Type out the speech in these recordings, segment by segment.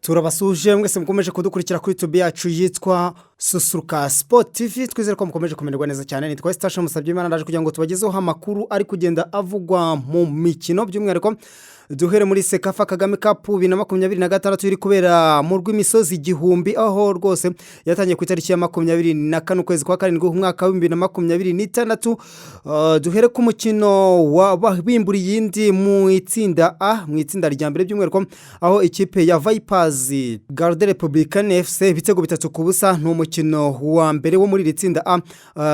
Turabasuje mwese mukomeje kudukurikira kuri YouTube yacu yitwa Susuruka Sport TV. Twizere ko mukomeje kumererwa neza cyane. Nitwa Stasha Musabye Imana, ndaje kugira ngo tubagezeho amakuru ari kugenda avugwa mu mikino, by'umwihariko duhere muri CECAFA Kagame Cup 2026 iri kubera mu rw'imisozi igihumbi, aho rwose yatangiye ku itariki ya 24 ukwezi kwa karindwi umwaka wa 2026. Duhere ku mukino wabimburiye iyindi mu itsinda A, mu itsinda rya mbere by'umwihariko, aho ikipe ya Vipers Garde Républicaine FC ibitego 3-0. Ni umukino wa mbere wo muri iri tsinda A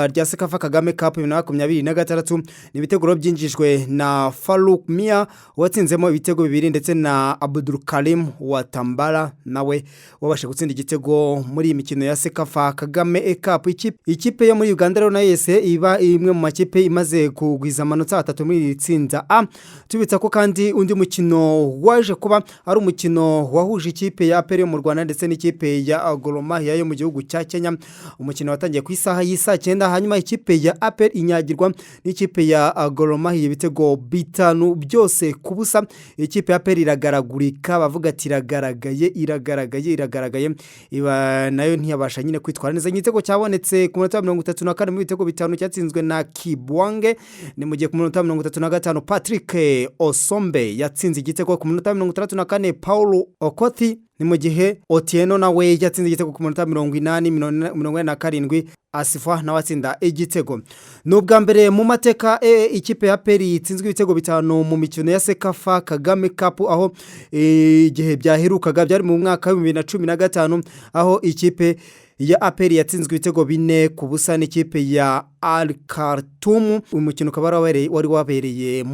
rya CECAFA Kagame Cup 2026. Ni ibitego rero byinjijwe na Farouk Mia watsinzemo ibitego bibiri, ndetse na Abdul Karim Watambara nawe wabashe gutsinda igitego muri iyi mikino ya CECAFA Kagame Cup. Ikipe yo muri Uganda rero nayo yese iba imwe mu makipe imaze kugwiza amanota atatu muri iri tsinda A. Tubitsa ko kandi undi mukino waje kuba ari umukino wahuje ikipe ya APR yo mu Rwanda ndetse n'ikipe ya Gor Mahia yo mu gihugu cya Kenya. Umukino watangiye ku isaha y'isaa 9, hanyuma ikipe ya APR inyagirwa n'ikipe ya Gor Mahia ibitego bitanu byose ku busa. Ikipe ya APR iragaragurika, bavuga ati iragaragaye, iragaragaye, iragaragaye, iba nayo ntiyabasha nyine kwitwara neza. Igitego cyabonetse ku munota wa 34 mu bitego bitanu cyatsinzwe na Kibwange. Ni mu gihe ku munota wa 35 Patrick Osombe yatsinze igitego, ku munota wa 64 Paul Okothi, ni mu gihe Otieno nawe yatsinze igitego ku munota 80, 47 Asifa nawe atsinda igitego. Ni ubwa mbere mu mateka ikipe ya APR itsinzwe ibitego bitanu mu mikino ya CECAFA Kagame Cup, aho igihe byaherukaga byari mu mwaka wa 2015, aho ikipe ya APR yatsinzwe ibitego 4-0 n'ikipe ya Al Khartoum. Umukino ukaba wari wabereye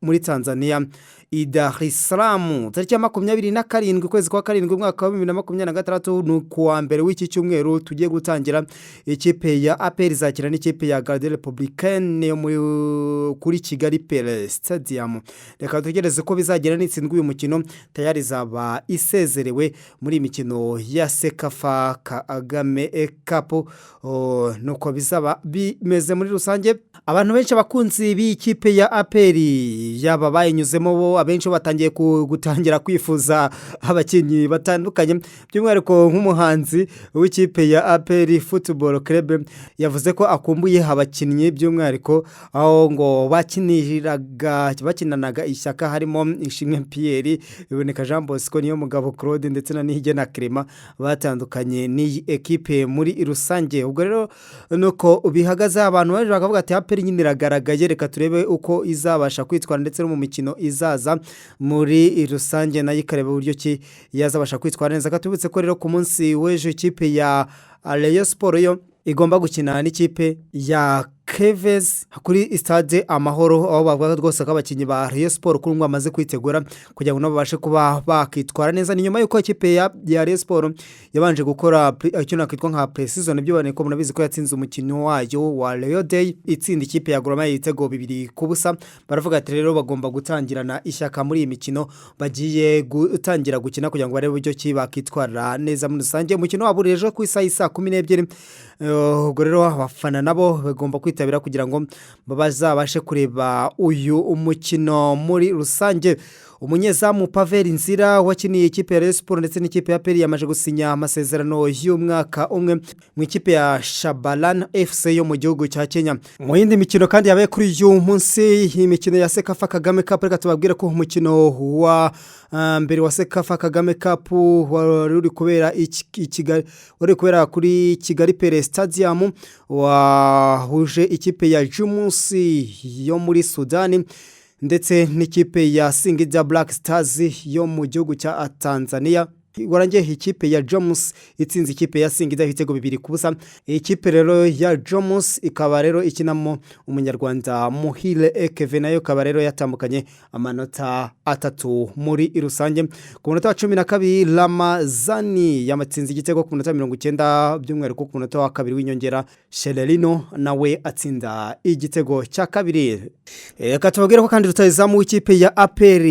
muri Tanzania i Dar es Salaam tariki ya 27 ukwezi kwa karindwi umwaka wa 2026. Ni kuwa mbere w'iki cyumweru tugiye gutangira. Ikipe ya APR izakira n'ikipe ya Garde Républicaine yo kuri Kigali Pele Stadium. Reka dutegereze ko bizagera. Nitsindwa uyu mukino, tayari izaba isezerewe muri iyi mikino ya CECAFA Kagame Cup. Nuko bizaba bimeze muri rusange. Abantu benshi, abakunzi b'ikipe ya APR, yaba bayinyuzemo bo, abenshi batangiye gutangira kwifuza abakinnyi batandukanye, by'umwihariko nk'umuhanzi w'ikipe ya APR Football Club yavuze ko akumbuye abakinnyi, by'umwihariko aho ngo bakiniraga, bakinanaga ishyaka, harimo Ishimwe Pierre, Biboneka Jean Bosco, niyo mugabo Claude ndetse na Niyigena Clement batandukanye n'iyi ekipe muri rusange. Ubwo rero nuko bihagaze, abantu baje bakavuga ati APR nyine iragaragaye, reka turebe uko izabasha kwitwara ndetse no mu mikino izaza muri rusange nayo ikareba uburyo ki yazabasha kwitwara neza. Katubutse ko rero ku munsi w'ejo ikipe ya Rayon Sport yo igomba gukina n'ikipe ya Kevezi kuri Stade Amahoro, aho bavuga rwose ko abakinnyi ba Rayon Sport kuri ubu bamaze kwitegura kugira ngo nabo babashe kuba bakitwara neza. Ni nyuma y'uko ikipe ya Rayon Sport yabanje gukora icyo nakwitwa nka pre-season, byiboneye ko murabizi ko yatsinze umukino wayo wa Rayon Day, itsinda ikipe ya Gor Mahia ibitego 2-0. Baravuga ati rero bagomba gutangirana ishyaka muri iyi mikino bagiye gutangira gukina kugira ngo barebe uburyo ki bakitwara neza muri rusange. Umukino wabo uri ejo ku isaha y'i 12:00. Ubwo rero abafana nabo bagomba kwitabira kugira ngo bazabashe kureba uyu umukino muri rusange. Umunyezamu Pavel Nzira wakiniye ikipe ya Rayon Sport ndetse n'ikipe ya APR yamaze gusinya amasezerano y'umwaka umwe mu ikipe ya Shabana FC yo mu gihugu cya Kenya. Mu yindi mikino kandi yabaye kuri uyu munsi, imikino ya CECAFA Kagame Cup, reka tubabwire ko umukino wa mbere wa CECAFA Kagame Cup wari uri kubera i Kigali, wari kubera kuri Kigali Pele Stadium, wahuje ikipe ya Jamus yo muri Sudani ndetse n'ikipe ya Singida Black Stars yo mu gihugu cya Tanzania. Warangiye ikipe ya Jamus itsinze ikipe ya Singida ibitego 2-0. Ikipe rero ya Jamus ikaba rero ikinamo umunyarwanda Muhire Kevin, nayo ikaba rero yatambukanye amanota atatu muri rusange. Ku munota wa 12 Ramazani yamatsinze igitego, ku munota 90 by'umwihariko ku munota wa kabiri w'inyongera Shererino nawe atsinda igitego cya kabiri. Reka tubabwire ko kandi rutahizamu w'ikipe ya APR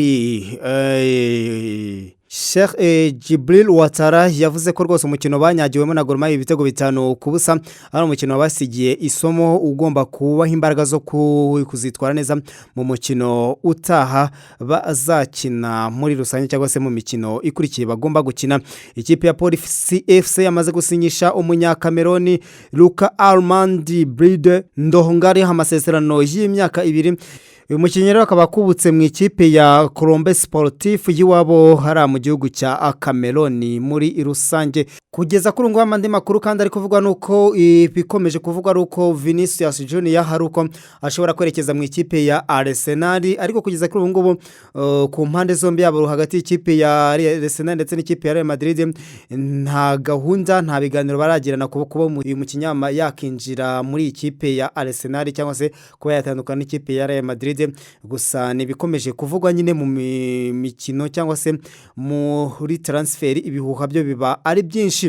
Sheikh Djibril Ouattara yavuze ko rwose umukino banyagiwemo na Gor Mahia ibitego 5-0 ari umukino wabasigiye isomo ugomba kubaha imbaraga zo kuzitwara neza mu mukino utaha bazakina muri rusange cyangwa se mu mikino ikurikiye bagomba gukina. Ikipe ya Police FC yamaze gusinyisha umunyakameroni Luka Armand Bride Ndohongari amasezerano y'imyaka 2. Uyu mukinnyi rero akaba akubutse mu ikipe ya Colombe Sportif y'iwabo hariya mu gihugu cya Cameroon muri rusange. Kugeza kuri ubu andi makuru kandi ari kuvugwa nuko ibikomeje kuvugwa ari uko Vinicius Junior hari uko ashobora kwerekeza mu ikipe ya Arsenal, ariko kugeza kuri ubu ngubu ku mpande zombi yabo hagati y'ikipe ya Arsenal ndetse n'ikipe ya Real Madrid nta gahunda, nta biganiro baragirana kuba uyu mukinnyi yakinjira muri ikipe ya Arsenal cyangwa se kuba yatandukana n'ikipe ya Real Madrid. Gusa nibikomeje kuvugwa nyine mu mikino cyangwa se muri transfer, ibihuha byo biba ari byinshi.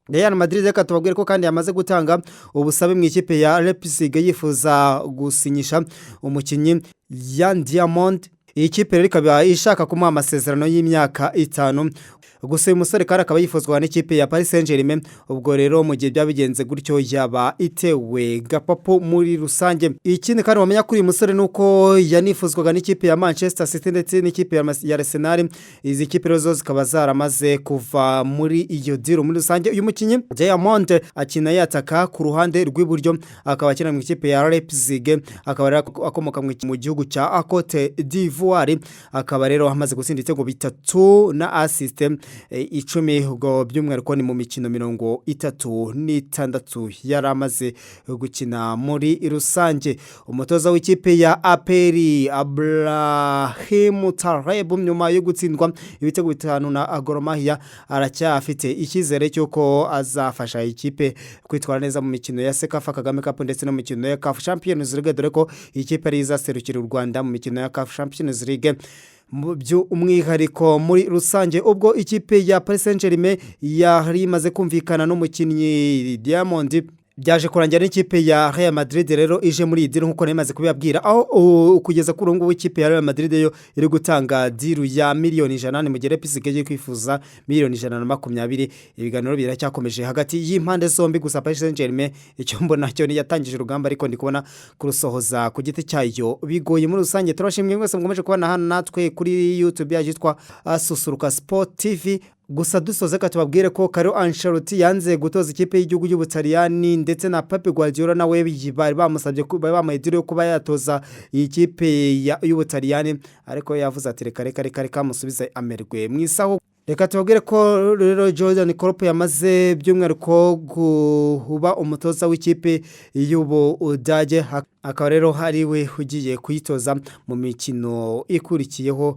Real Madrid reka tubabwire ko kandi yamaze gutanga ubusabe mu ikipe ya Leipzig yifuza gusinyisha umukinnyi Yan Diamond. Iyi kipe rero ikaba ishaka kumuha amasezerano y'imyaka 5. Gusa uyu musore kandi akaba yifuzwa n'ikipe ya Paris Saint-Germain. Ubwo rero mu gihe byabigenze gutyo yaba itewe gapapu muri rusange. Ikindi kandi wamenya kuri uyu musore nuko yanifuzwaga n'ikipe ya Manchester City ndetse n'ikipe ya Arsenal. Izi kipe rero zo zikaba zaramaze kuva muri iyo deal muri rusange. Uyu mukinnyi Diamond akina yataka ku ruhande rw'iburyo, akaba akina mu ikipe ya Leipzig, akaba rero akomoka mu gihugu cya Cote d'Ivoire, akaba rero amaze gutsinda ibitego 3 na assist 10, ubwo by'umwihariko ni mu mikino 36 yari amaze gukina muri rusange. Umutoza w'ikipe ya APR Abrahim Tareb nyuma yo gutsindwa ibitego 5 na Gor Mahia aracyafite icyizere cy'uko azafasha ikipe kwitwara neza mu mikino ya CECAFA Kagame Cup ndetse no mu mikino ya CAF Champions League, dore ko iyi kipe ari izaserukira u Rwanda mu mikino ya CAF Champions League by'umwihariko muri rusange. Ubwo ikipe ya Paris Saint-Germain yari imaze kumvikana n'umukinnyi Diamond, byaje kurangira n'ikipe ya Real Madrid rero ije muri iyi deal nk'uko nari kubibabwira, aho kugeza kuri ubu ngubu ikipe ya Real Madrid yo iri gutanga deal ya miliyoni 100 mu gihe Leipzig igiye kwifuza miliyoni 120. Ibiganiro biracyakomeje hagati y'impande zombi. Gusa Paris Saint-Germain icyo mbona cyo yatangije urugamba, ariko ndi kubona kurusohoza ku giti cyayo bigoye muri rusange. Turashimye mwese mukomeje kubana hano natwe kuri YouTube yacu yitwa Susuruka Sport TV. Gusa dusoze ka tubabwire ko Carlo Ancelotti yanze gutoza ikipe y'igihugu y'Ubutaliyani, ndetse na Pep Guardiola nawe bari bamusabye bari bamuhaye deal yo kuba yatoza iyi kipe y'Ubutaliyani, ariko yavuze ati reka reka reka reka musubize amerwe mu isaho. Reka tubabwire ko rero Jurgen Klopp yamaze by'umwihariko kuba umutoza w'ikipe y'Ubudage, akaba rero ari we ugiye kuyitoza mu mikino ikurikiyeho,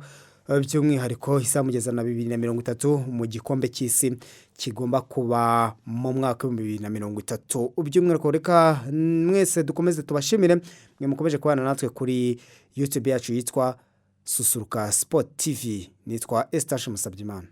by'umwihariko izamugeza na 2030 mu gikombe cy'isi kigomba kuba mu mwaka wa 2030 by'umwihariko. Reka mwese dukomeze tubashimire mwe mukomeje kubana natwe kuri YouTube yacu yitwa Susuruka Sport TV. Nitwa Estache Musabyimana.